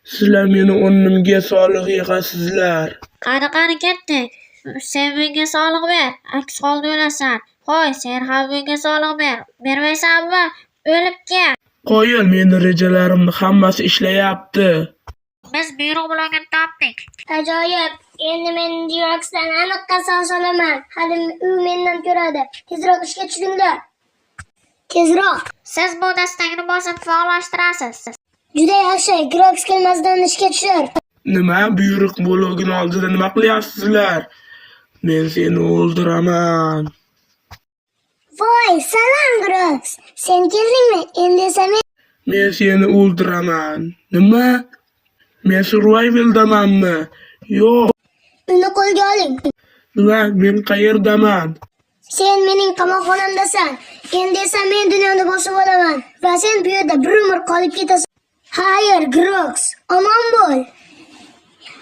Sizlar meni o'rnimga soliq yig'asizlar. Qani, qani, ketdik. Sen menga soliq ber, aks holda o'lasan. Hoy, sen ham menga soliq ber. Bermaysanmi? O'lib ket. Qoyil, meni rejalarimni hammasi ishlayapti. Biz buyruq blokini topdik. Ajoyib! Endi men Groxdan aniq qasos olaman. Hali u mendan ko'radi. Tezroq ishga tushinglar. Tezroq. Siz bu dastakni bosib faollashtirasiz. Juda yaxshi. Grox kelmasdan ishga tushir. Nima, buyruq blogini oldida nima qilyapsizlar? Men seni o'ldiraman. Voy, salom, Grox. Sen keldingmi? Endi esa men Men seni o'ldiraman. Nima? Men survivaldamanmi? Yo'q. Uni qo'lga oling. Nima? Men qayerdaman? Sen mening qamoqxonamdasan. Endi esa men dunyoni bosib olaman va sen bu yerda bir umr qolib ketasan. Xayr, Grox, omon bo'l.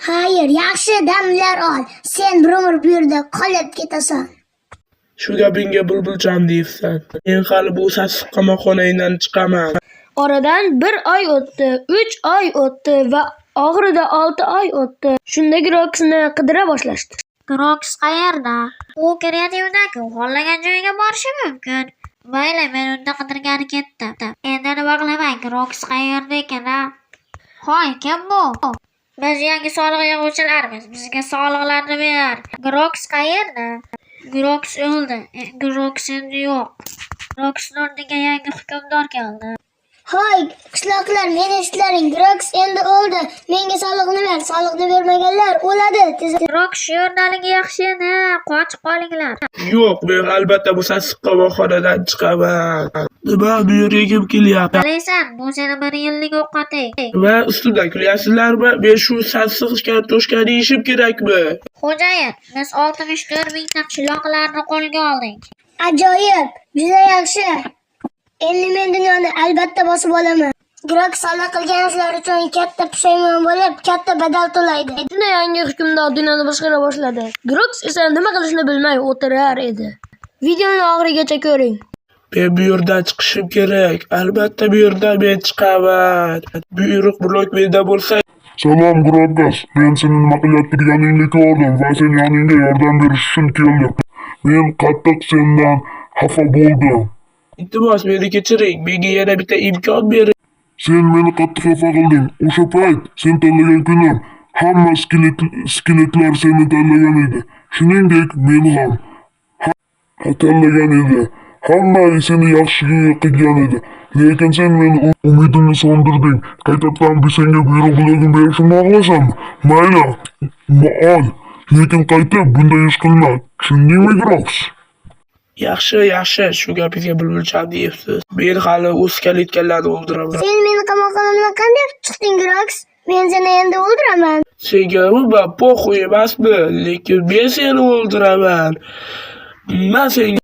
Xayr, yaxshi damlar ol. Sen bir umr bu yerda qolib ketasan. Shu gapingga bulbulcham deyapsan. Men hali bu sassiq qamoqxonangdan chiqaman. Oradan bir oy o'tdi, 3 oy o'tdi va oxirida 6 oy o'tdi. Shunda Groxni qidira boshlashdi. Grox qayerda? U kreativda-ku, xohlagan joyiga borishi mumkin. Mayli, men unda qidirgani ketdim. Endi nima qilaman? Grox qayerda ekan, a? Hoy, kim bu? Biz yangi soliq yig'uvchilarmiz. Bizga soliqlarni ber. Grox qayerda? Grox o'ldi. Grox endi yo'q. Groxni o'rniga yangi hukmdor keldi. Hoy, qishloqlar, meni eshitlaring. Grox endi o'ldi. Menga soliqni ber. Soliqni bermaganlar o'ladi. Tez Grox shu yerdaligi yaxshi edi. Qochib qolinglar. Yo'q, men albatta bu sassiq qamoqxonadan chiqaman. Nima, bu yerga kim kelyapti? Bilasan, bu seni bir yillik ovqating. Nima, ustimdan kulyapsizlarmi? Men shu sassiq kartoshkani yeyishim kerakmi? Xo'jayin, biz 64 mingta qishloqlarni qo'lga oldik. Ajoyib, juda yaxshi. Endi men dunyoni albatta bosib olaman. Grox soliq qilgan ishlar uchun katta pushaymon bo'lib, katta badal to'laydi. Shunda yangi hukmdor dunyoni boshqara boshladi. Grox esa nima qilishni bilmay o'tirar edi. Videoni oxirigacha ko'ring. Men bu yerdan chiqishim kerak. Albatta bu yerdan men chiqaman. Buyruq blok menda bo'lsa, Salom, Grogas. Men seni nima qilayotganingni ko'rdim va sen yoningga yordam berish uchun keldim. Men qattiq sendan xafa bo'ldim. Iltimos, meni kechiring. Menga yana bitta imkon bering. Sen meni qattiq xafa qilding. O'sha payt sen tanlagan kunim hamma skeletlar seni tanlagan edi. Shuningdek, men ham tanlagan edi. Hamma seni yaxshi qilgan edi. Lekin sen meni umidimni so'ndirding. Qaytadan bu senga buyruq blogini berishimni xohlasanmi? Mayli, ol. Lekin qaytib bunday ish qilma. Tushundingmi, Grox? Yaxshi, yaxshi. Shu gapingizga bulbulcham deyapsiz. Men hali u skeletlarni o'ldiraman. Sen meni qamoqxonamdan qanday chiqding, Grox? Men seni endi o'ldiraman. Senga umuman похуй emasmi? Lekin men seni o'ldiraman. Man senga